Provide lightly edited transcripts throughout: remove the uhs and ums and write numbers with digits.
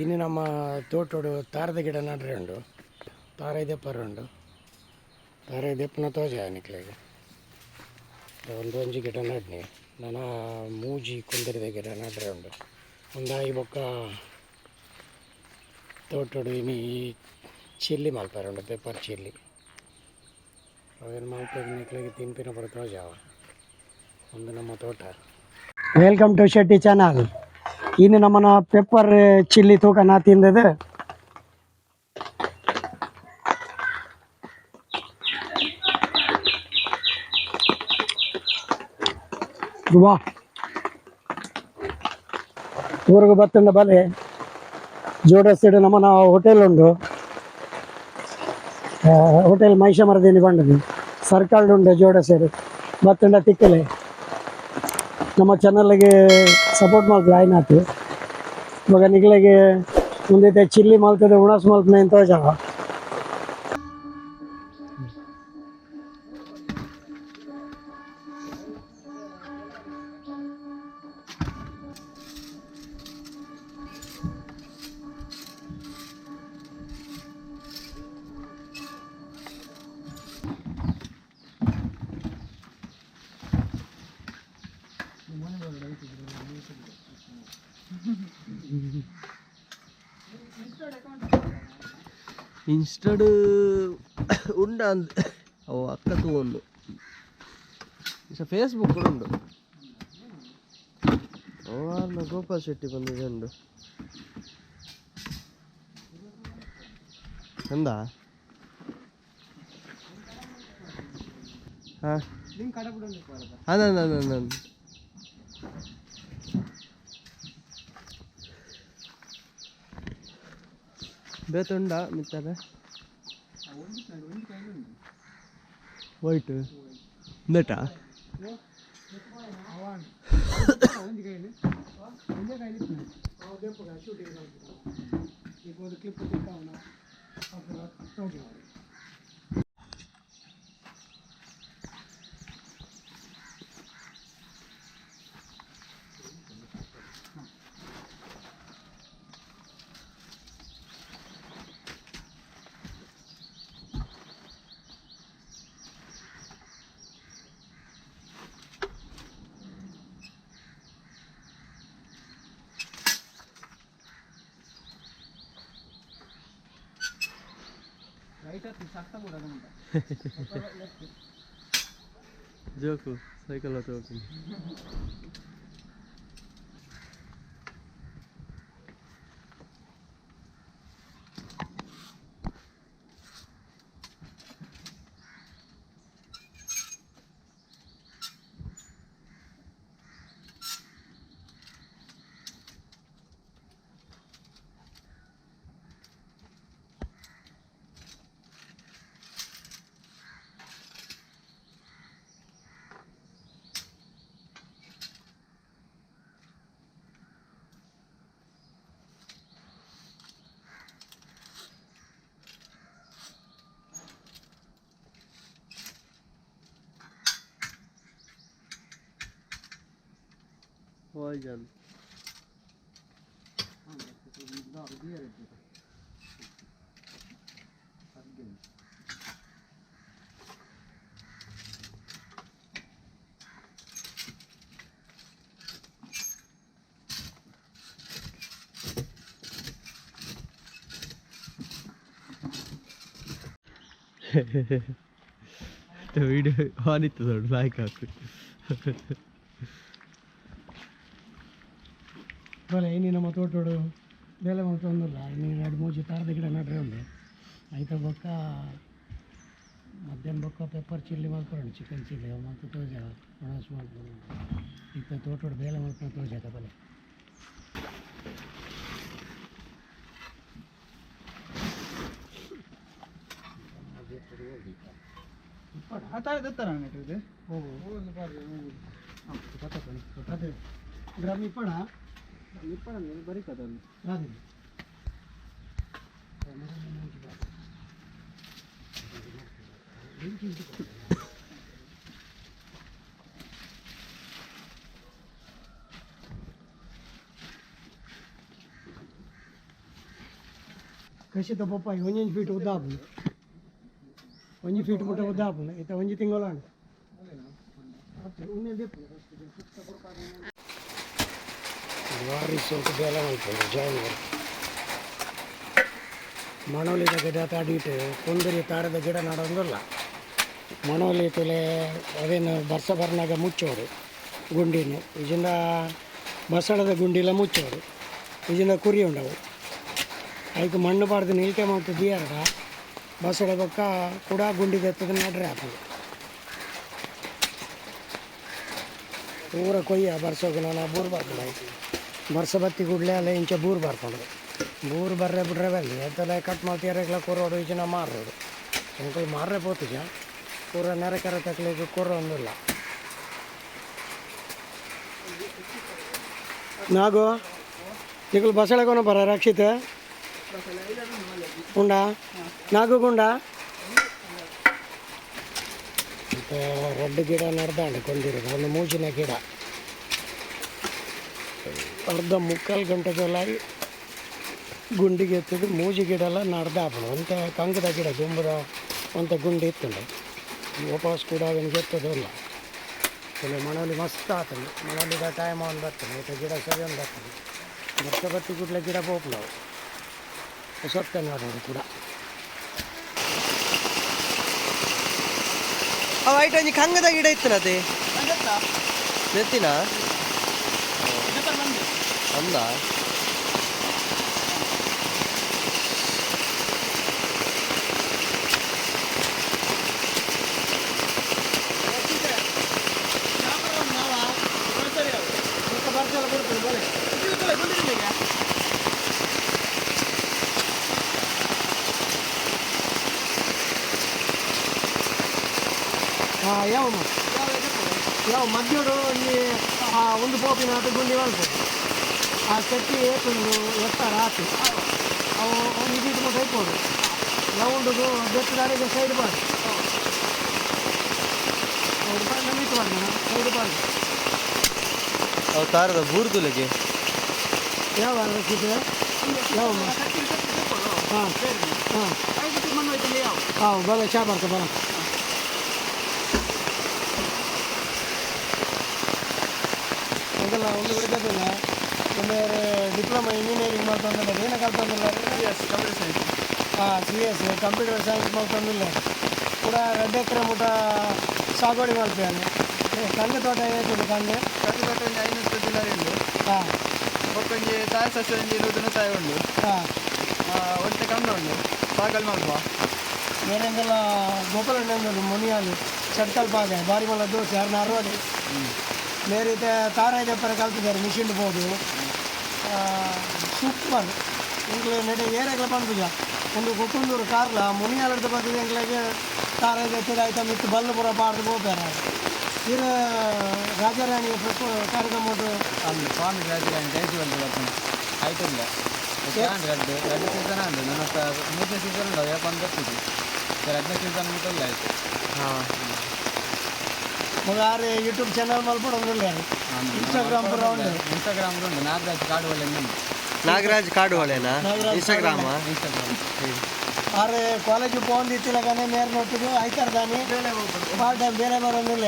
ಇನ್ನು ನಮ್ಮ ತೋಟೋಡು ತಾರದ ಗಿಡ ನಡ್ರೆ ಉಂಡು ತಾರ ದೆಪ್ಪರ ಉಂಡು ತಾರ ದೆಪ್ಪನ ತೋಜ ನಿಕ್ಲೆಗ್ ಒಂದು ಒಂಜಿ ಗಿಡ ನಡ್ನಿ ನನ ಮೂಜಿ ಕುಂದರಿದ ಗಿಡ ನಡ್ರೆ ಉಂಡು ಒಂದಾಯಿ ಬೊಕ್ಕ ತೋಟೋಡು ಇನಿ ಚಿಲ್ಲಿ ಮಲ್ಪರೆ ಉಂಡು ಪೆಪ್ಪರ್ ಚಿಲ್ಲಿ ಅವೇನು ಮಲ್ಪೆಗ್ ನಿಕ್ಲೆಗ್ ತಿನ್ಪಿನ ಪೂರ ತೋಜಾವ ಒಂದು ನಮ್ಮ ತೋಟ. Welcome to Shetty channel. ಇನ್ನು ನಮ್ಮನ ಪೆಪ್ಪರ್ ಚಿಲ್ಲಿ ತೂಕ ನಾ ತಿಂದದು. ವಾ ಊರಿಗೆ ಬತ್ತಂಡ ಬಲೆ ಜೋಡಸ್ತಿಡು ನಮ್ಮನ ಹೋಟೆಲ್ ಉಂಡು. ಹೋಟೆಲ್ ಮಹಿಷಮರದಿನಿ ಬಂಡದು ಸರ್ಕಲ್ ಉಂಡು ಜೋಡಸೈಡ್ ಬತ್ತಂಡ ತಿಕ್ಕಲೆ. ನಮ್ಮ ಚಾನಲ್ಗೆ ಸಪೋರ್ಟ್ ಮಲ್ಪಲೆ ಆಯ್ನಾತು. ಇವಾಗ ನಿಕ್ಲೆಗ್ ಉಂದೆತ ಚಿಲ್ಲಿ ಮಲ್ತದೆ ಉಣಸ್ ಮಲ್ಪುನ ತೋಜಾವ. ಇನ್ಸ್ಟಾಡ್ ಉಂಡ ಅಂದ್ ಅವು ಅಕ್ಕ ತೂವೊಂದು ಫೇಸ್ಬುಕ್ ಕೂಡ ಉಂಡು. ಓ ಆರ್ನ ಗೋಪಾಲ್ ಶೆಟ್ಟಿ ಬಂದಿದೆ ಉಂಡು ಎಂದ ಹಾಂ ಅದ ಅದ ಬೇತುಂಡ ಮಿತ್ತಾರೆ ವೈಟ್ ಉಂದಟಾ. ಕ್ಲಿಪ್ ತಿಕ್ಕಾವನ ತೋಜಾವ. ಜೋಕು ಸೈಕಲ್ ಹತ್ರ ಹೋಗ್ತೀನಿ. Vay. Video on ಇತ್ತು ದೊಡ್ಡ ಲೈಕ್ ಹಾಕು. ಬಲೆ ಇನಿ ನಮ್ಮ ತೋಟೋಡು ಬೇಲೆ ಮಲ್ತೊಂದುಲ್ಲ. ಇನಿ ರಡ್ಡ್ ಮೂಜಿ ತಾರದ ಗಿಡ ನಡ್ರೆ ಉಂಡು. ಐತ ಬೊಕ್ಕ ಮಧ್ಯಾಹ್ನ ಬೊಕ್ಕ ಪೆಪ್ಪರ್ ಚಿಲ್ಲಿ ಮಲ್ಪೊಡು ಚಿಕನ್ ಚಿಲ್ಲಿ ಅವು ಮಲ್ತ್ ತೋಜಾವ ಒಣಸ್ ಮಲ್ಪೊಡು. ಇತ್ತೆ ತೋಟೋಡು ಬೇಲೆ ಮಲ್ಪುನ ತೋಜಾತ ಬಲೆ. ಅದೇ ಡ್ರಮ್ ಇಪ್ಪಣ ಬರೀ ಕದ. ಅದೇ ಕಶಿತ ಪಪ್ಪಾಯಿ ಒಂಜೊಂಜಿ ಫೀಟ್ ಉದ್ದ ಆಪುಂಡು ಒಂಜಿ ಫೀಟ್ ಮುಟ್ಟ ಉದ್ದ ಆಪುಂಡು ಇತ್ತ ಒಂಜಿ ತಿಂಗಳು ಭಾರಿ ಸ್ವಲ್ಪ ಬೇಲೆ ಮಲ್ಪುಂಡು ಜಾಯಿನ್ ಮಣೋಲಿದ ಗಿಡ ತಾಡಿಟ್ಟು ಕುಂದರಿ ತಾರದ ಗಿಡ ನಡೋದಿಲ್ಲ. ಮಣೋಲಿ ತುಲೆ ಅದೇನು ಬರ್ಸ ಬರ್ನಾಗ ಮುಚ್ಚೋಡು ಗುಂಡಿನ ಇಜಿಂದ ಬಸಳದ ಗುಂಡಿಲ ಮುಚ್ಚೋಡು ಇಜಿಂದ ಕುರಿ ಉಂಡವು ಐಕ್ ಮಣ್ಣು ಪಾಡ್ದು ನಿಲ್ಕೆ ಮಾಡ್ತು ದಿಯಾರಡ ಬಸಳೆ ಬೊಕ್ಕ ಕೂಡ ಗುಂಡಿ ದೆತ್ತದ ನಡ್ರೆ ಆಪುಂಡು ಪೂರ ಕೊಯ್ಯ ಬರ್ಸೋಗು ನಾನು ಬೂರು ಬರ್ಕೊಂಡು ಆಯ್ತು ಬರ್ಸ ಬತ್ತಿ ಕೂಡಲೇ ಅಲ್ಲ ಇಂಚ ಬೂರು ಬರ್ಕೊಂಡು ಬೂರು ಬರ್ರೆ ಬಿಡ್ರೆ ಬರಲಿ ಎಂತೆಲ್ಲ ಕಟ್ ಮಾಡ್ತೀರ ಕೊರೋಡು ಈಚಿನ ಮಾರೋಡು ಎಂಕುಲು ಮಾರ್ರೆ ಪೋತುಜ ಪೂರ ನೆರೆ ಕರೆ ತಕ್ಲಿಕ್ಕೆ ಕೊರೋ ಒಂದಿಲ್ಲ. ನಾಗು ನಿಕುಲು ಬಸಳೆ ಬರ ರಕ್ಷಿತ ಉಂಡಾ ನಾಗು ಗುಂಡ. ಮತ್ತು ರಡ್ಡು ಗಿಡ ನಡ್ದಾಂಡು ಕೊಂಡಿರೋದು ಒಂದು ಮೂಜಿನ ಗಿಡ ಅರ್ಧ ಮುಕ್ಕಾಲು ಗಂಟೆದೆಲ್ಲ ಗುಂಡಿಗೆ ಎತ್ತಿದ್ದು ಮೂಜಿ ಗಿಡ ಎಲ್ಲ ನಡ್ದಾಪುಂಡು ಒಂತೆ ಕಂಗದ ಗಿಡ ದುಂಬದ ಒಂತೆ ಗುಂಡಿ ಇತ್ತುಂಡು ವಾಪಸ್ ಕೂಡ ಅವನಿಗೆ ಎತ್ತದಲ್ಲ. ಕೆಲವು ಮಣಲಿ ಮಸ್ತ್ ಆತಂಡು ಮಣಲಿದ ಟೈಮ್ ಒಂದು ಬರ್ತದೆ ಮತ್ತು ಗಿಡ ಸರಿ ಒಂದು ಬರ್ತದೆ ಬರ್ತ ಬತ್ತಿ ಕೂಡಲೇ ಗಿಡ ಪೋಪುಂಡು ಸೊತ್ತೆ ನೋಡೋದು ಕೂಡ. ಅವ ಐಟ್ ಒಂಜಿ ಕಂಗದ ಗಿಡ ಇತ್ತನತೆ ನೆತ್ತಿನ ಅಂದ ಹಾಂ ಯಾವ ಯಾವ ಮಧ್ಯೋಡು ಒಂಜಿ ಆ ಒಂದು ಪೋಪಿನ ಆತ ಗುಂಡಿ ಮಲ್ಪು ಆ ಚಟ್ಟಿ ಏತುಂಡು ಎತ್ತರ ಆತು ಅವು ಒಂದು ಫೀಟ್ ಮುಟ್ಟ ಇಪ್ಪೋಡು ರೌಂಡುಗು ಬೆತ್ತದಾರಿಗೆ ಸೈಡ್ ಬಾರ್ದು ನಮ್ಮಿಟ್ಟು ಬಾರ್ದು ಸೈಡ್ ಬಾರ್ದು. ಅವು ತಾರದ ಬೂರ್ದುಲಗೆ ಯಾವ ರಕ್ಷಿತ ಯಾವ ಹಾಂ ಹಾಂ ಹಾಂ ಬಲ ಚಾ ಬರ್ತ ಬಲ. ಅದೆಲ್ಲ ಒಂದು ಬಿಡೋದಿಲ್ಲ ಒಂದು ಡಿಪ್ಲೊಮಾ ಇಂಜಿನಿಯರಿಂಗ್ ಮಾಡ್ತಂದಿಲ್ಲ ಏನೋ ಕಲ್ತಂದಿಲ್ಲ. Computer science. ಹಾಂ ಸಿ ಎಸ್ ಕಂಪ್ಯೂಟರ್ ಸೈನ್ಸ್ ಮಾಡ್ತಂದಿಲ್ಲ ಕೂಡ 2 ಎಕರೆ ಮುಟ ಸಾಗುವಳಿ ಮಾಡ್ತೇನೆ. ಕಂಗೆ ತೋಟ ಏತುಂಡು ಕಂಗೆ? ಕಂಗ ತೋಟ ಒಂಜಿ 500 ಚಿಲ್ಲರೆ ಉಂಡು. ಹಾಂ ಬೊಕ್ಕೊಂಜಿ ತಾಯ ಸಸ್ಯ ಒಂಜಿ 20 ತಾಯಿ ಉಂಡು. ಹಾಂ ಒಂತೆ ಕಣ್ಣು ಉಂಡು ಸಾಗಲ್ ಮಲ್ಪ. ಬೇರೆಂಗೆಲ್ಲ ಗೋಪಾಲಣ್ಣಂದು ಮುನಿಯಾಲು ಚಟ್ಕಲ್ ಪಾಗ ಬಾರಿ ಮಲ್ಲ ದೋಸೆ ಯಾರನ್ನ ಅರವಡಿ ಮೇರಿತೆ ತಾರಾಯಿ ದಪ್ಪರ ಕಲ್ತಿದ್ದಾರೆ ಮಿಷಿನ್ ಬೋದು ಸೂಪರ್ ಎಂಕ್ಲೆ ನೆಡೆ ಏರೆಗ್ಲ ಪನ್ಪುಜ ಒಂದು ಕುಕ್ಕುಂದೂರು ಕಾರ್ಲ ಮುನಿಯಾಲಡ್ದು ಬರ್ತದೆ ಎಂಕ್ಲೆಗೆ ತಾರಾಯಿ ದೆತ್ತದ ಆಯ್ತಾ ಮಿತ್ತು ಬಲ್ಲು ಪೂರ ಪಾಡ್ದು ಪೋಪೇರ ಇರ ರಾಜಾರಾಣಿ ಕಾರ್ಯಕ್ರಮ ಉಂಟು. ಅಂದು ಸ್ವಾಮಿ ರಾಜರಾಣಿ ದಯಜೀವಂತ ಬರ್ತದೆ ಆಯ್ತಿಲ್ಲ ರಡ್ಡು ರಡ್ಡು ಸೀಸನ್ ಅಂದು ನನ್ನ ಮೂರನೇ ಸೀಸನ್ ಉಂಟು ಯಾಕೆ ಒಂದು ಬರ್ತಿದ್ವಿ ಎರಡನೇ ಸೀಸನ್ ಮುಟ್ಟಲ್ಲ ಆಯ್ತು. ಹಾಂ ಆರು ಯೂಟ್ಯೂಬ್ ಚಾನಲ್ ಮಲ್ಪಡೋದಿಲ್ಲ ಇನ್ಸ್ಟಾಗ್ರಾಮ್ ಪೂರ ಉಂಟು. ಇನ್ಸ್ಟಾಗ್ರಾಮ್ ಉಂಟು ನಾಗರಾಜ್ ಕಾಡುವಳ್ಳಿ. ನಾಗರಾಜ್ ಕಾಡುವಳ್ಳಿನಾ ಇನ್ಸ್ಟಾಗ್ರಾಮ್? ಇನ್ಸ್ಟಾಗ್ರಾಮ್ ಆರು ಕಾಲೇಜು ಪೋಂದಿತ್ತಿಲ್ಲಗಾನೆ ಮೇರ್ ನೋಡ್ತಿದ್ದು ಆಯ್ತಾರ ದಾನಿ ಪಾರ್ಟ್ ಟೈಮ್ ಬೇರೆ ಬರೋದಿಲ್ಲ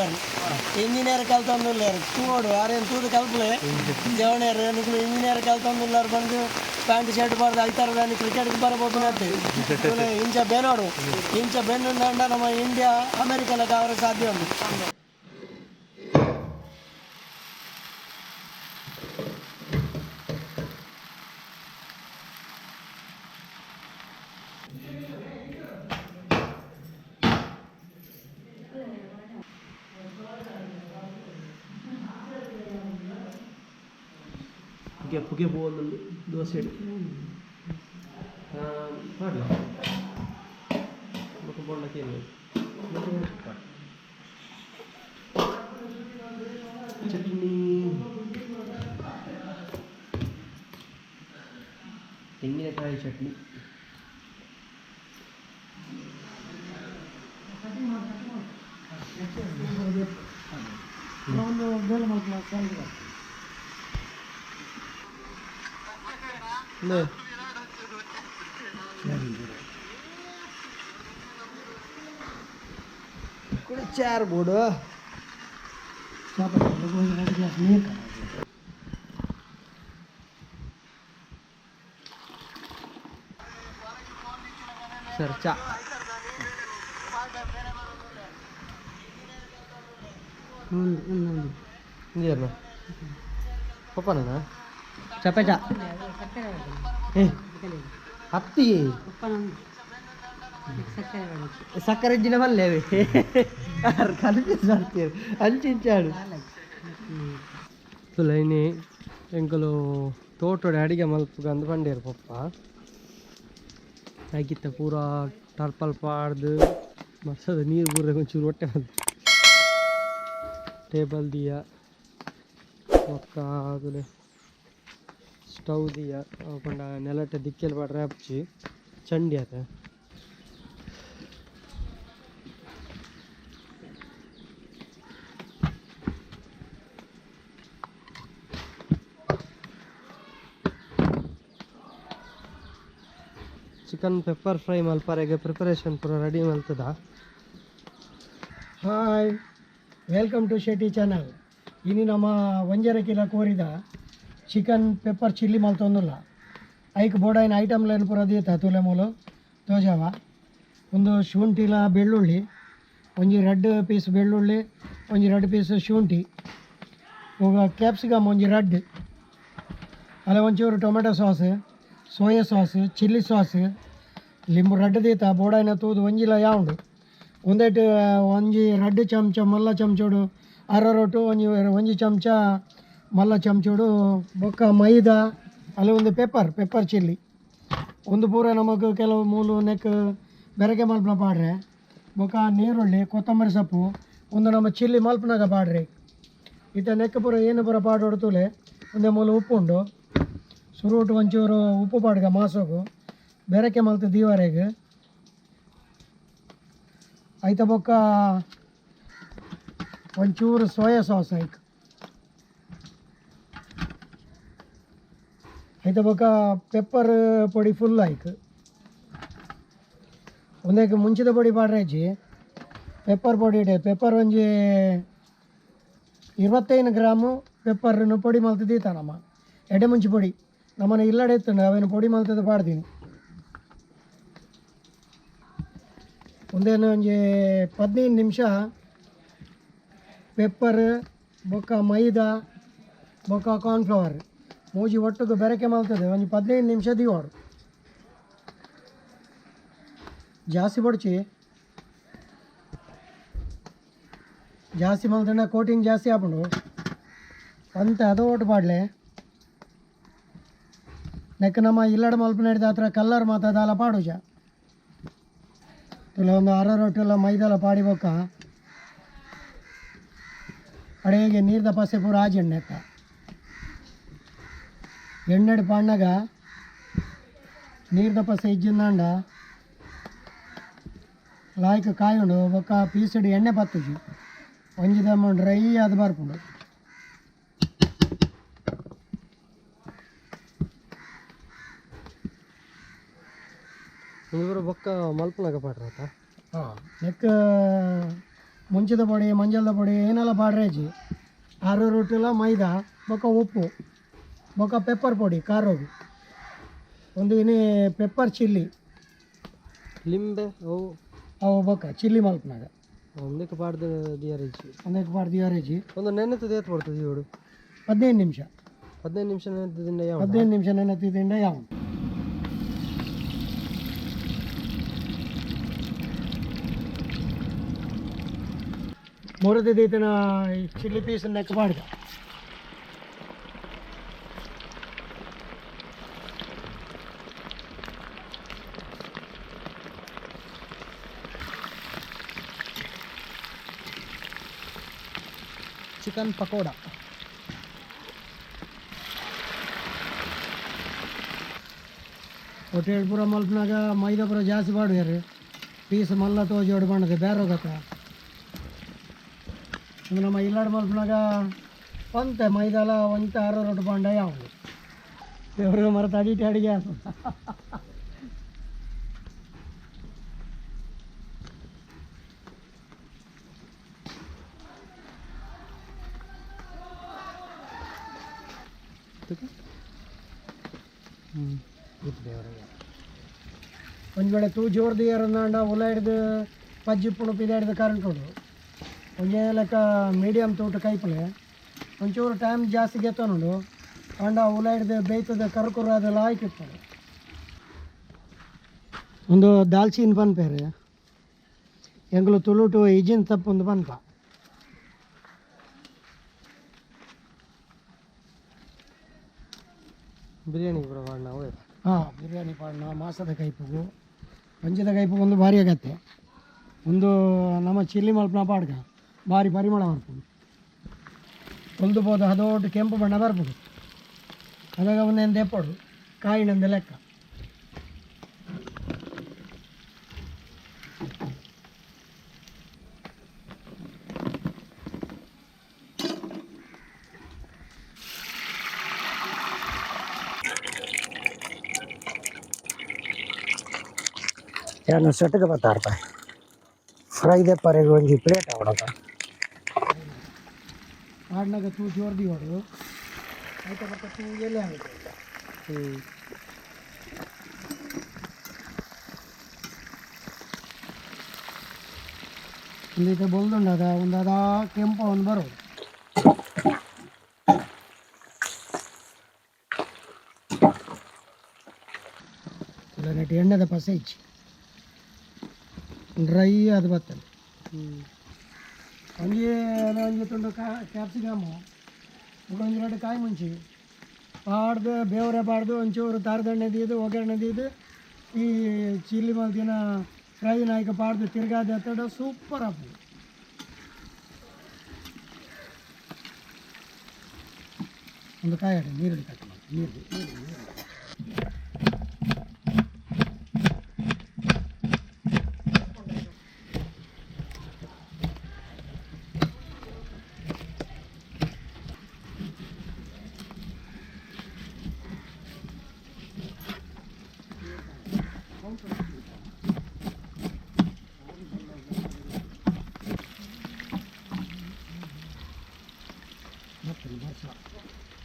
ಇಂಜಿನಿಯರ್ ಕಲ್ತೊಂದಿಲ್ಲ ತೂಡು ಆರೇನು ತೂದು ಕಲ್ಪಲೆ ಜವಣೇರು ನಿಕ್ಲು ಇಂಜಿನಿಯರ್ ಕಲ್ತೊಂದಿಲ್ಲ ಬಂದು ಪ್ಯಾಂಟ್ ಶರ್ಟ್ ಬಾರ್ದು ಐತಾರ ದಾನಿ ಕ್ರಿಕೆಟ್ಗೆ ಬರಬಹುದು ಇಂಚ ಬೆನ್ನೋಡು ಇಂಚ ಬೆನ್ನು ನಮ್ಮ ಇಂಡಿಯಾ ಅಮೆರಿಕದ ಕಾವರ ಸಾಧ್ಯ ಉಂಟು. ಪುಗೆ ಪುಗೆ ಪೋವೊಂದುಂಡು ದೋಸೆ ಪಾಡ್ಲ ಬೊಕ ಬೋಂಡ ಕೇನು ಚಟ್ನಿ ತೆಂಗಿನಕಾಯಿ ಚಟ್ನಿ. ಒಂದು ಬೇಲೆ ಮಾಡ್ಕೊಳ್ಳೋ ಕೂಡ ಚಾರ್ ಬೋಡು ಸರ್ ಚಾ ನೀರ್ನ ಪಪ್ಪನ ಚಪೆ ಚಾ ಏ ಹತ್ತಿ ಸಕ್ಕರೆ ಜಿನ ಮಲ್ಲೇವೆ కలిపి సార్తారు అంచించాడు ತುಲೈನಿ ಎಂಕುಲು ತೋಟೋಡೆ ಅಡಿಗೆ ಮಲ್ಪುಗಂದು ಪಂಡೇರು ಪಪ್ಪ ಆಗಿತ್ತ ಪೂರ ಟರ್ಪಲ್ ಪಾಡ್ದು ಮರ್ಸದ ನೀರು ಪೂರ ಒಂಚೂರು ಹೊಟ್ಟೆ ಬಂದು ಟೇಬಲ್ ದಿಯ ಬೊಕ್ಕ ತುಲೆ ಸ್ಟವ್ ದಿಯ ಪಂಡ ನೆಲಟೆ ದಿಕ್ಕೆಲ್ ಪಾಡ್ರೆ ಆಪ್ಚಿ ಚಂಡಿ ಆತ. ಚಿಕನ್ ಪೆಪ್ಪರ್ ಫ್ರೈ ಮಲ್ಪರೆಗೆ ಪ್ರಿಪರೇಷನ್ ಪೂರ ರೆಡಿ ಮಲ್ತದ. Hi, welcome to Shetty channel. ಇನಿ ನಮ್ಮ ಒಂಜರೆ ಕಿಲೋ ಕೋರಿದ ಚಿಕನ್ ಪೆಪ್ಪರ್ ಚಿಲ್ಲಿ ಮಲ್ತೊಂದುಲ್ಲ. ಐಕ್ ಬೋಡಾಯಿನ ಐಟಮ್ಲೇನು ಪೂರ ದೀತ ತೂಲೆ ಮೂಲು ತೋಜಾವ. ಒಂದು ಶುಂಠಿಲ ಬೆಳ್ಳುಳ್ಳಿ, ಒಂಜಿ ರಡ್ಡ್ ಪೀಸ್ ಬೆಳ್ಳುಳ್ಳಿ, ಒಂಜಿ ರಡ್ಡ್ ಪೀಸ್ ಶುಂಠಿ, ಬೊಕ ಕ್ಯಾಪ್ಸಿಕಮ್ ಒಂಜಿ ರಡ್ಡ್, ಅಲ್ಲ ಒಂಚೂರು tomato sauce, soya sauce, chilli sauce, ಲಿಂಬು ರಡ್ಡ್ ದೀತ ಬೋಡಾಯಿನ ತೂದು ಒಂಜಿಲ ಯಾವುಂಡು. ಒಂದೆಟ್ ಒಂಜಿ ರಡ್ಡ್ ಚಮಚ ಮಲ್ಲ ಚಮಚೋಡು ಅರರೋಟು, ಒಂಜಿ ಒಂಜಿ ಚಮಚ ಮಲ್ಲ ಚಮಚೋಡು ಬೊಕ್ಕ ಮೈದಾ, ಅಲ್ಲಿ ಒಂದು ಪೆಪ್ಪರ್ ಪೆಪ್ಪರ್ ಚಿಲ್ಲಿ ಒಂದು ಪೂರ ನಮಗೆ ಕೆಲವು ಮೂಲು ನೆಕ್ ಬೆರಕೆ ಮಲ್ಪನ ಪಾಡ್ರೆ. ಬೊಕ್ಕ ನೀರುಳ್ಳಿ, ಕೊತ್ತಂಬರಿ ಸೊಪ್ಪು, ಒಂದು ನಮ್ಮ ಚಿಲ್ಲಿ ಮಲ್ಪನಾಗ ಪಾಡ್ರೆ. ಇತ್ತ ನೆಕ್ ಪೂರ ಏನು ಪೂರ ಪಾಡೋಡು ತೂಲೆ. ಒಂದೇ ಮೂಲು ಉಪ್ಪು ಉಂಡು, ಸುರುಟು ಒಂಚೂರು ಉಪ್ಪು ಪಾಡ್ಗ ಮಾಸೋಗು ಬೆರಕೆ ಮಲ್ತು ದೀವರೆಗೆ. ಐತ ಬೊಕ್ಕ ಒಂಚೂರು ಸೋಯಾ ಸಾಸ್ ಐಕ್. ಐತ ಬೊಕ್ಕ ಪೆಪ್ಪರ್ ಪೊಡಿ ಫುಲ್ ಐಕ್. ಒಂದೇಕ್ ಮುಂಚಿದ ಪೊಡಿ ಪಾಡ್ರೇಜಿ ಪೆಪ್ಪರ್ ಪೊಡಿ ಇಡೆ. ಪೆಪ್ಪರ್ ಒಂಜಿ 25 ಗ್ರಾಮು ಪೆಪ್ಪರ್ನು ಪೊಡಿ ಮಲ್ತು ದೀತ ನಮ್ಮ ಎಡೆ ಮುಂಚಿ ಪೊಡಿ ನಮ್ಮನೆ ಇಲ್ಲಡೆ ಇತ್ತಂಡು ಅವೇನು ಪೊಡಿ ಮಲ್ತದ ಪಾಡ್ತೀನಿ. ಒಂದೇನು ಒಂಜಿ 15 ನಿಮಿಷ ಪೆಪ್ಪರ್ ಬೊಕ್ಕ ಮೈದಾ ಬೊಕ್ಕ ಕಾರ್ನ್ಫ್ಲವರ್ ಮೂಜಿ ಒಟ್ಟುಗು ಬೆರಕೆ ಮಲ್ತದೆ. ಒಂಜಿ 15 ನಿಮಿಷ ದೀವಾಡು. ಜಾಸ್ತಿ ಬಡ್ಚಿ ಜಾಸ್ತಿ ಮಲ್ತಂಡ ಕೋಟಿಂಗ್ ಜಾಸ್ತಿ ಆಪುಂಡು ಅಂತ ಅದು ಒಟ್ಟು ಪಾಡ್ಲೆ. ನೆಕ್ ನಮ್ಮ ಇಲ್ಲಡ ಮಲ್ಪನ ಹಿಡ್ದು ಹತ್ರ ಕಲ್ಲರ್ ಮಾತ ದಾಲ ಪಾಡುಜ. ತುಲ ಒಂದು ಅರ ರೊಟ್ಟೆಲ್ಲ ಮೈದೆಲ್ಲ ಪಾಡಿ ಬೊಕ್ಕ ಅಡೆಗೆ ನೀರ್ದ ಪಸೆ ಪೂರ ಆಜಿ ಎಣ್ಣೆಕ್ಕ ಎಣ್ಣೆಡ್ ಪಾಡ್ನಾಗ ನೀರ್ದ ಪಸೆ ಇಜ್ಜಿಂದಾಂಡ ಲಾಯ್ಕ್ ಕಾಯುಂಡು ಬೊಕ್ಕ ಪೀಸಡಿ ಎಣ್ಣೆ ಪತ್ತುಜಿ ಒಂಜಿ ದಮ್ಮ ಡ್ರೈ ಅದು ಬರ್ಪುಂಡು. ಪೂರ ಬೊಕ್ಕ ಮಲ್ಪನಾಗ ಪಾಡ್ರತ. ಹಾಂ, ನೆಕ್ ಮುಂಚಿದ ಪೊಡಿ ಮಂಜಲ್ದ ಪೊಡಿ ಏನೆಲ್ಲ ಪಾಡ್ರೇಜಿ. ಆರು ರೊಟ್ಟಿಲ ಮೈದಾ ಬೊಕ್ಕ ಉಪ್ಪು ಬೊಕ್ಕ ಪೆಪ್ಪರ್ ಪೊಡಿ ಖಾರೋಗು ಒಂದು ಇನಿ ಪೆಪ್ಪರ್ ಚಿಲ್ಲಿ ಲಿಂಬೆ ಅವು ಅವು ಬೊಕ್ಕ ಚಿಲ್ಲಿ ಮಲ್ಪನಾಗ ಒಂದಕ್ಕೆ ಪಾಡ್ದು ದಿಯರೇಜಿ. ಒಂದಕ್ಕೆ ಪಾಡ್ದು ದಿಯರೇಜಿ. ಒಂದು ನೆನೆತದ ಏತ್ ಪಡ್ತದೆ ಇವಡು? 15 ನಿಮಿಷ. 15 ನಿಮಿಷ ನೆನೆತದಿಂದ ಯಾವ? 15 ನಿಮಿಷ ನೆನೆತಿದ್ದಿಂದ ಯಾವ. ಮೂರದೇ ದೀತನ ಚಿಲ್ಲಿ ಪೀಸ್ ನೆಕ್ ಪಾಡ್ದ. ಚಿಕನ್ ಪಕೋಡ. ಹೋಟೆಲ್ ಪೂರ ಮಲ್ಪನಾಗ ಮೈದಾ ಪೂರ ಜಾಸ್ತಿ ಪಾಡುವೆರು. ಪೀಸ್ ಮಲ್ಲ ತೋಜೋಡು ಬಂಡದೆ ಬೇರೆ ಹೋಗತ್ತ. ನಮ್ಮ ಇಲ್ಲಾಡ್ ಮಲ್ಪನಾಗ ಒಂತೆ ಮೈದಾಲ ಒಂತೆ ಆರು ರೊಟ್ಟು ಪಾಂಡ ಯಾವುದು ದೇವ್ರಿಗೆ ಮರತ ಅಡಿಟೆ ಅಡಿಗೆ. ಈತ್ ಬೇವರ ಒಂಜಿ ವೇಳೆ ತೂ ಜೋರು ದಿಯರಂದಾಂಡ ಉಲ ಹಿಡ್ದು ಪಜ್ಜಿ ಪುಣು ಪಿದ ಹಿಡ್ದು ಕರೆಂಟ್ ಉಂಡು. ಒಂಜೇ ಲೆಕ್ಕ ಮೀಡಿಯಮ್ ತೂಟ ಕೈಪಲೆ ಒಂಚೂರು ಟೈಮ್ ಜಾಸ್ತಿ ಗೆತ್ತನುಂಡು. ಆಂಡ ಉಲ ಹಿಡ್ದು ಬೇಯ್ತದ ಕರ್ಕುರು ಅದೆಲ್ಲ ಆಯ್ಕಿರ್ತಾರೆ. ಒಂದು ದಾಲ್ಚಿನ್ ಪನ್ಪೇರು ಎಂಕುಲು ತುಳುಟು ಇಜಿನ್ ತಪ್ಪುಂದು ಪನ್ಪ. ಬಿರಿಯಾನಿ ಪೂರ ಪಾಡ್ನ ಅವು. ಹಾಂ, ಬಿರಿಯಾನಿ ಪಾಡ್ನ, ಮಾಸದ ಕೈಪುಗು ಪಂಚದ ಕೈಪುಗು ಒಂದು ಭಾರಿ ಆಗತ್ತೆ. ಒಂದು ನಮ್ಮ ಚಿಲ್ಲಿ ಮಲ್ಪನ ಪಾಡ್ಗ ಭಾರಿ ಪರಿಮಳ ಬರ್ಪುಂಡು. ಹೊಲ್ದು ಪೋದು ಹದೋಟು ಕೆಂಪು ಬಣ್ಣ ಬರ್ಪುಂಡು. ಅದಾಗ ಒಂದೇನು ದೆಪ್ಪೊಡು ಕಾಯಿನಂದು ಲೆಕ್ಕ. ಯಾನು ಸೆಟ್ಗೆ ಬತ್ತಾರ್ಪ ಫ್ರೈ ದೆಪ್ಪರೆಗ್ ಒಂಜಿ ಪ್ಲೇಟ್ ಆವಡಪ್ಪ. ಪಾಡ್ನಾಗ ತೂ ಜೋರು ದಿಯೋಡು ಐತ ಬೊಕ್ಕ ತೂ ಎಲೆ ಆಗುತ್ತೆ. ಒಂದು ಈತ ಬೊಲ್ದುಂಡು ಅದ ಒಂದು ಅದ ಕೆಂಪು ಒಂದು ಬರೋದು. ಇಲ್ಲ ನೆಟ್ ಎಣ್ಣೆದ ಪಸೆ ಇಚ್ಚಿ ಡ್ರೈ ಅದು ಬರ್ತದೆ. ಒಂಜಿ ಒಂಜಿ ತುಂಡು ಕ್ಯಾಪ್ಸಿಕಮ್ಮು ಬೊಕ ಒಂಜಿ ರಡ್ಡ್ ಕಾಯಿ ಮುಂಚಿ ಪಾಡ್ದು ಬೇವರೆ ಪಾಡ್ದು ಒಂಚೂರು ತಾರದೆಣ್ಣೆ ದೀದು ಒಗ್ಗರಣೆ ದೀದು ಈ ಚಿಲ್ಲಿ ಮಲ್ತಿನ ಫ್ರೈ ನಾಯ್ಕ ಪಾಡ್ದು ತಿರ್ಗಾದ ಎತ್ತಡ ಸೂಪರ್ ಆಪುಂಡು. ಒಂದು ಕಾಯಿ ಅಡಿ ನೀರುಳ್ಳಿ ಕಟ್ ಮಾಡಿ ನೀರುಳ್ಳಿ ನೀರುಳ್ಳಿ ನೀರುಳ್ಳಿ. ಬರ್ತದೆ ಬರ್ಸ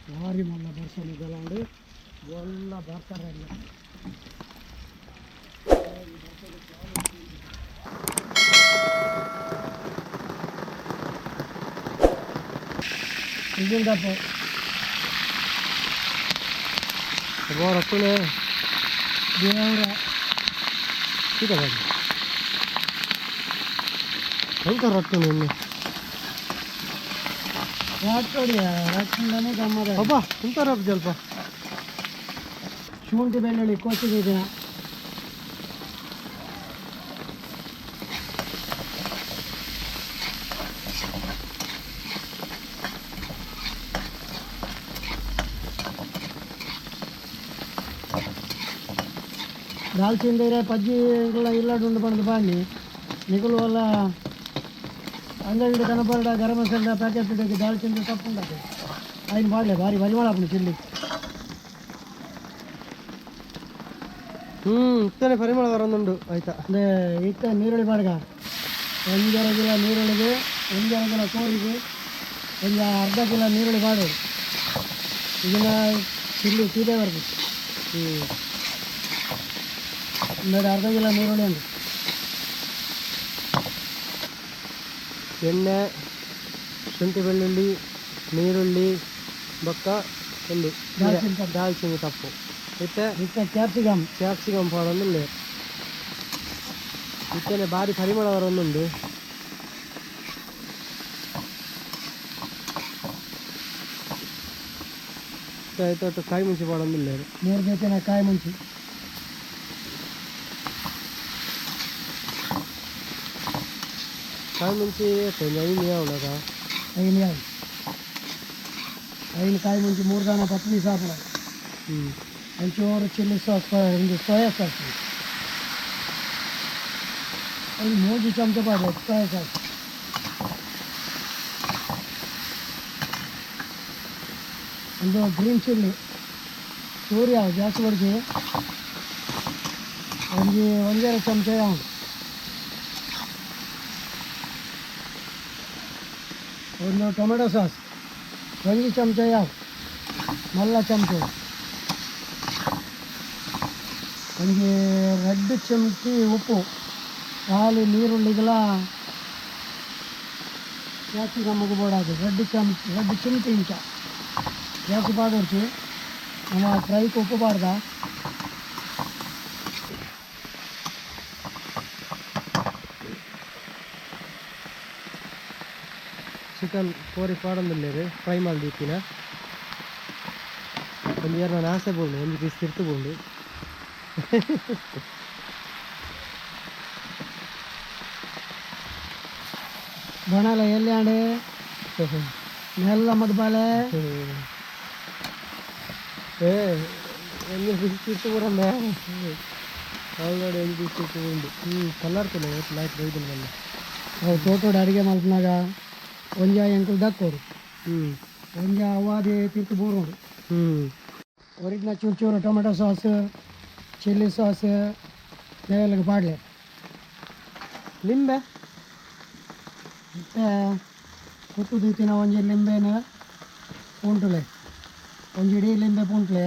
ಭಾರಿ ಮಲ್ಲ ಬರ್ಸ ಮುಗಲಾಂಡು ಎಲ್ಲ ಬರ್ತಾರೆ. ಇದಿಂದಪ್ಪ ರೊಟ್ಟುನೆ ದೇವರ ಸೀದಾ ಬನ್ನಿ ಎಂತ ರೊಟ್ಟುನೆ ಇನ್ನು ರಾಟ್ಕೊಡಿಯ ರಾಟ್ಕೊಂಡನೇ ಗಮ್ಮದ. ಅಬ್ಬಾ ಎಂತ ರೊಟ್ಟು ಜಲ್ಪ. ಶುಂಠಿ ಬೆಳ್ಳುಳ್ಳಿ ಕೊಚ್ಚಿದ ದಾಲ್ಚಿಂದಿರೆ ಪಜ್ಜಿ ಇಲ್ಲಡುಂಡು ಬಂದು ಬಾಣಿ ನಿಗುಲು ಅಲ್ಲ ಅಂಗಡಿ ಕನಪರಡ ಗರಂ ಮಸಾಲ ಪ್ಯಾಕೆಟ್ ದಾಲ್ಚಿಂದ ತಪ್ಪುಂಡದು ಐನು ಬಾಡ್ಲೆ ಭಾರಿ ಪರಿಮಳ ಆಪುಂಡು ಚಿಲ್ಲಿ. ಇತ್ತನೆ ಪರಿಮಳ ಬರೋದುಂಡು ಆಯ್ತಾ. ಅಂದರೆ ಇತ್ತ ನೀರುಳ್ಳಿ ಬಾಡ್ಗ ಒಂಜರ ಕಿಲೋ ನೀರುಳ್ಳಿಗೆ ಒಂಜರ ಕಿಲೋ ಕೋರಿಗೆ ಒಂದು ಅರ್ಧ ಕಿಲೋ ನೀರುಳ್ಳಿ ಬಾಡು ಇದನ್ನ ಚಿಲ್ಲಿ ಸೀದೆ ಬರ್ಬೇಕು. ಒಂದು ಅರ್ಧ ಕಿಲೋ ನೀರುಳ್ಳಿ ಉಂಟು. ಎಣ್ಣೆ ಶುಂಠಿ ಬೆಳ್ಳುಳ್ಳಿ ನೀರುಳ್ಳಿ ಬೊಕ್ಕ ಒಂದು ದಾಲ್ಚಿನ್ನಿ ತಪ್ಪು. ದಾಲ್ಚಿನ್ನಿ ತಪ್ಪು ಇತ್ತೆ ಇತ್ತ ಕ್ಯಾಪ್ಸಿಕಮ್. ಕ್ಯಾಪ್ಸಿಕಮ್ ಪಾಡೊಂದುಲ್ಲೆ ಇತ್ತನೆ ಭಾರಿ ಪರಿಮಳ ಬರೋದುಂಡು. ಇತ್ತೆ ಕಾಯಿ ಮುಂಚಿ ಪಾಡೊಂದುಲ್ಲೆ. ಮೂರು ಜೊತೆನ ಕಾಯಿ ಮುಂಚಿ. ಕಾಯಿ ಮುಂಚಿ ಒಂಜಿ ಐನ್ ಯಾವನದ ಐನು ಯಾವು ಐನು ಕಾಯಿ ಮುಂಚಿ ಮೂರು ದಾನ 10 ಪೀಸ್ ಆಪುಂಡು. ಒಂಚೂರು ಚಿಲ್ಲಿ ಸಾಸ್ ಒಂದು ಸೋಯಾ ಸಾಸ್ ಒಂದು ಮೂಜಿ ಚಮಚ ಪಾಡು ಸೋಯಾ ಸಾಸ್. ಒಂದು ಗ್ರೀನ್ ಚಿಲ್ಲಿ ಚೂರು ಯಾವ ಜಾಸ್ತಿ ಬಡ್ಜಿ ಒಂಜಿ ಒಂಜರೆ ಚಮಚ ಯಾವ ಒಂದು ಟೊಮೆಟೊ ಸಾಸ್ ಒಂಜಿ ಚಮಚ ಯಾವ ಮಲ್ಲ ಚಮಚ. ಒಂಜಿ ರಡ್ಡ್ ಚಮಚಿ ಉಪ್ಪು ಖಾಲಿ ನೀರುಳ್ಳಿಗಳ ಕ್ಯಾಪ್ಸಿಕಮ್ಗೆ ಬೋಡಾದು ರಡ್ಡ್ ಚಮಚ ರಡ್ಡ್ ಚಿಮ್ಟಿ ಇಂಚ ಜಾಸ್ತಿ ಪಾಡೊಡ್ಚಿ ನಮ್ಮ ಫ್ರೈಗೆ ಉಪ್ಪು ಪಾಡ್ದ. ಚಿಕನ್ ಕೋರಿ ಪಾಡೊಂದುಲ್ಲೆರ್ ಫ್ರೈ ಮಲ್ದಿತ್ತಿನ ಒಂಜಿ ಏರ್ನ ಆಸೆ ಬೋಂಡು ಒಂಜಿ ಪೀಸ್ ತಿರ್ತು ಬೋಂಡು. ಬಣಲ ಎಲ್ಲಿ ನೆಲ್ಲ ಮದ್ಬಾಲೆ. ಏ ಒಂಜಿ ಪೀಸ್ ತಿರ್ತು ಬರಂದೆ ಆಲ್ರೆಡಿ ಒಂಜಿ ಪೀಸ್ ತಿರ್ತು ಬೋಂಡು. ಕಲರ್ ತುಲೆ ಲೈಟ್ ಬೈದಿನ ಮಲ್ಲ. ಅವು ತೋಟೋಡು ಅಡುಗೆ ಮಲ್ಪನಾಗ ಒಂಜ ಎಂಕುಲು ದಕ್ಕೋಡು ಒಂಜ ಅವ್ವಾದಿ ತಿರ್ತು ಬೂರೋಡು. ಒರಿಜಿನ ಚೂರು ಚೂರು tomato sauce chilli sauce ಮೇಲಗೆ ಪಾಡಲೆ. ಲಿಂಬೆ ಮತ್ತು ಕುತ್ತು ದೀತಿನ ಒಂಜಿ ಲಿಂಬೆನ ಪುಂಟುಲೆ ಒಂಜಿ ಇಡೀ ಲಿಂಬೆ ಪುಂಟ್ಲೆ.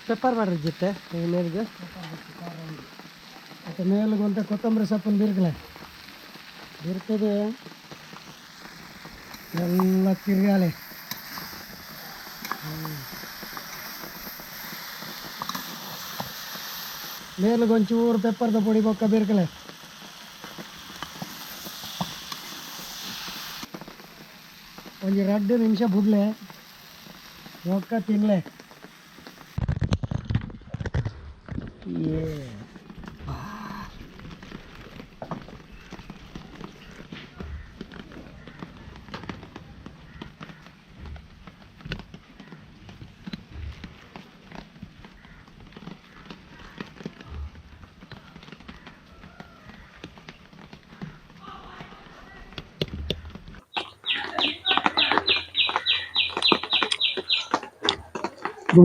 ಪೆಪ್ಪರ್ ಮಾಡ್ರಿ ಜಿತ್ತೆ ಮೇಲ್ಗೆ. ಮತ್ತು ಮೇಲ್ಗೆ ಒಂತ ಕೊತ್ತಂಬರಿ ಸೊಪ್ಪನ್ನು ಬಿರ್ಕಲೆ ಬಿರ್ತದೆ ಎಲ್ಲ ತಿರ್ಗಾಲೆ. ಮೇಲ್ಗೆ ಒಂಚೂರು ಪೆಪ್ಪರ್ದ ಪೊಡಿ ಬೊಕ್ಕ ಬಿರ್ಕಲೆ. ಒಂಜಿ ರಡ್ಡು ನಿಮಿಷ ಬುಡ್ಲೆ ಬೊಕ್ಕ ತಿನ್ಲೆ.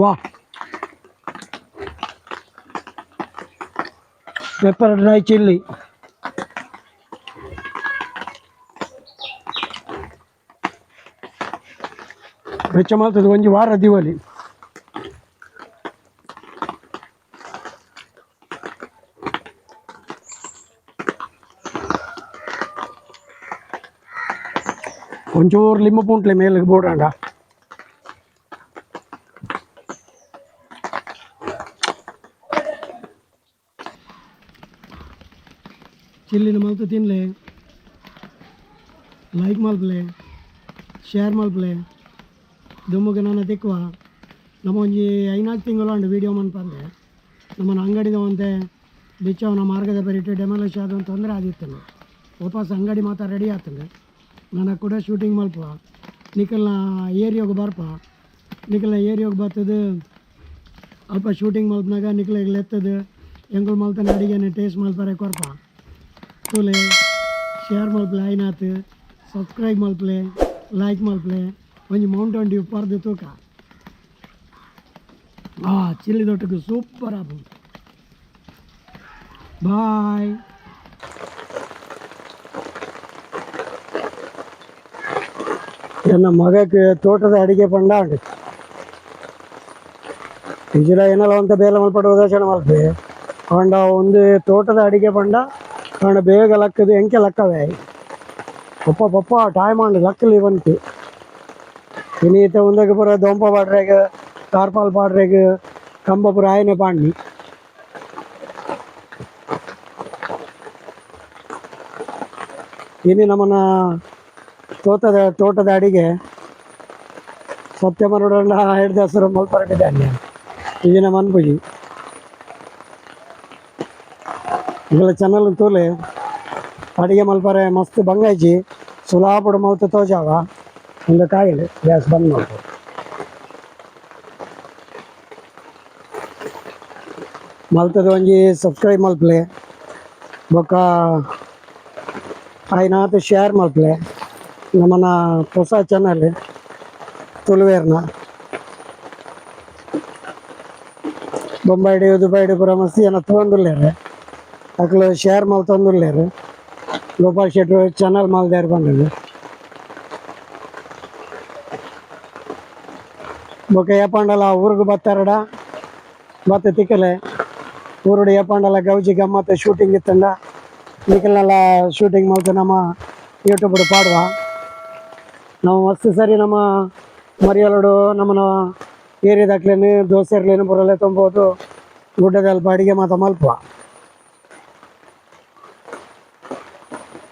ವಾ, pepper dry chilli. ವೆಚ್ಚ ಮಲ್ತದ ಒಂಜಿ ವಾರ ದಿವಲಿ. ಒಂಚೂರು ಲಿಂಬು ಪುಂಟ್ಲೆ ಮೇಲೆ ಬೋಡಾಂಡ. ಚಿಲ್ಲಿನ ಮಲ್ತು ತಿನ್ಲೆ, ಲೈಕ್ ಮಲ್ಪಲೆ, ಶೇರ್ ಮಲ್ಪಲೆ. ದುಮ್ಮುಗೆ ನನ್ನ ತಿಕ್ಕುವ ನಮ್ಮ ಒಂಜಿ ಐನಾಲ್ಕು ತಿಂಗಳು ಅಂಡು ವೀಡಿಯೋ ಮನ್ಪಂದೆ ನಮ್ಮನ್ನ ಅಂಗಡಿದ ಒಂತೆ ಬಿಚ್ಚವನ ಮಾರ್ಗದ ಬರಿಟೆ ಡೆಮಾಲಿಷ್ ಆದ ತೊಂದರೆ ಆದಿತ್ತನು. ವಾಪಸ್ ಅಂಗಡಿ ಮಾತ್ರ ರೆಡಿ ಆತಂದೆ ನನ್ನ ಕೂಡ ಶೂಟಿಂಗ್ ಮಲ್ಪ ನಿಖಲ್ನ ಏರಿಯೋಗೆ ಬರ್ಪ ನಿಖಲ್ನ ಏರಿಯೋಗೆ ಬರ್ತದೆ ಅಲ್ಪ ಶೂಟಿಂಗ್ ಮಲ್ಪನಾಗ ನಿಖಲಿಗೆ ಲೆತ್ತದು ಎಂಗುಲ್ ಮಲ್ತನ ಅಡಿಗೆನೆ ಟೇಸ್ಟ್ ಮಲ್ಪರೆ ಕೊರ್ಪ. ತೂಲೆ ಶೇರ್ ಮಲ್ಪಲೆ ಆಯ್ನಾತ್ ಸಬ್ಸ್ಕ್ರೈಬ್ ಮಲ್ಪಲೆ ಲೈಕ್ ಮಲ್ಪಲೆ. ಒಂಜಿ ಮೌಂಟನ್ ಡ್ಯೂ ಪರ್ದು ತೂಕ ಆ ಚಿಲ್ಲಿ ದೊಟ್ಟకు ಸೂಪರ್ ಆಪುಂಡು. ಬಾಯ್. ಎನ್ನ ಮಗಕ್ಕೆ ತೋಟದ ಅಡಿಗೆ ಪಂಡ ಉಂಡು ನಿಜಲ ಏನಲ್ಲ ಅಂತ ಬೇಲೆ ಮಲ್ಪಡ ಉದಾಸೀನ ಮಲ್ಪೆ ಪಂಡ ಒಂದು ತೋಟದ ಅಡಿಗೆ ಪಂಡ ಕಾಂಡ ಬೇಗ ಲಕ್ಕದು ಎಂಕೆ ಲಕ್ಕವೇ ಪಪ್ಪ ಪಪ್ಪ ಟೈಮ್ ಅಂಡ್ ಲಕ್ಕಲಿ ಬಂತು. ಇನೀತ ಒಂದಕ್ಕೆ ಪೂರ ದೊಂಪ ಪಾಡ್ರೆಗ್ ಟಾರ್ಪಾಲ್ ಪಾಡ್ರೆಗ್ ಕಂಬ ಪೂರ ಆಯನೆ ಪಾಂಡಿ. ಇನಿ ನಮ್ಮನ್ನ ತೋಟದ ತೋಟದ ಅಡಿಗೆ ಸತ್ಯ ಮರೋಡಣ್ಣ ಎರಡು ದಸರ ಮಲ್ಪರಟಿದ್ದಾನೆ ಈಗಿನ ಮನ್ಪುಜಿ ಇಗಳ ಚಾನಲ್ ತೂಲೆ ಅಡಿಗೆ ಮಲ್ಪರೆ ಮಸ್ತ್ ಬಂಗಾಯ್ಜಿ ಸುಲಾಪುಡು ಮಲ್ತು ತೋಜಾವ ಒಂದು ಕಾಯಿಲೆ ಗ್ಯಾಸ್ ಬಂದ್ ಮಲ್ಪು ಮಲ್ತದ ಒಂಜಿ ಸಬ್ಸ್ಕ್ರೈಬ್ ಮಲ್ಪಲೆ ಬೊಕ್ಕ ಆಯ್ನಾತ್ ಶೇರ್ ಮಲ್ಪಲೆ ನಮ್ಮನ್ನ ಹೊಸ ಚಾನಲ್ ತುಳುವೇರ್ನ ಬೊಂಬಾಯಿಡು ದುಬೈಡು ಪೂರ ಮಸ್ತ್ ಜನ ತಗೊಂಡುಲ್ಲೇರು ಅಕ್ಲು ಶೇರ್ ಮಲ್ತೊಂದುಲ್ಲೇರು. ಗೋಪಾಲ್ ಶೆಟ್ರು ಚಾನಲ್ ಮಲ್ದೇರ್ ಪಂಡದು. ಬೊಕ ಏಪಾಂಡಲ ಊರುಗು ಬತ್ತಾರಡ ಬತ್ತ ತಿಕ್ಕಲೆ. ಊರುಡು ಏಪಾಂಡಲ ಗೌಜಿ ಗಮ್ಮತ್ ಶೂಟಿಂಗ್ ಇತ್ತಂಡ ನಿಕಲ್ನೆಲ್ಲ ಶೂಟಿಂಗ್ ಮಲ್ತು ನಮ್ಮ ಯೂಟ್ಯೂಬ್ ಪಾಡುವ. ನಾವು ಮಸ್ತ್ ಸರಿ ನಮ್ಮ ಮರಿಯಲಡು ನಮ್ಮನ ಏರಿಯಾದಕ್ಲೇನು ದೋಸೆರ್ಲೇನು ಬರಲೆ ತುಂಬೋದು ಗುಡ್ಡದಲ್ಪ ಅಡಿಗೆ ಮಾತ ಮಲ್ಪುವ.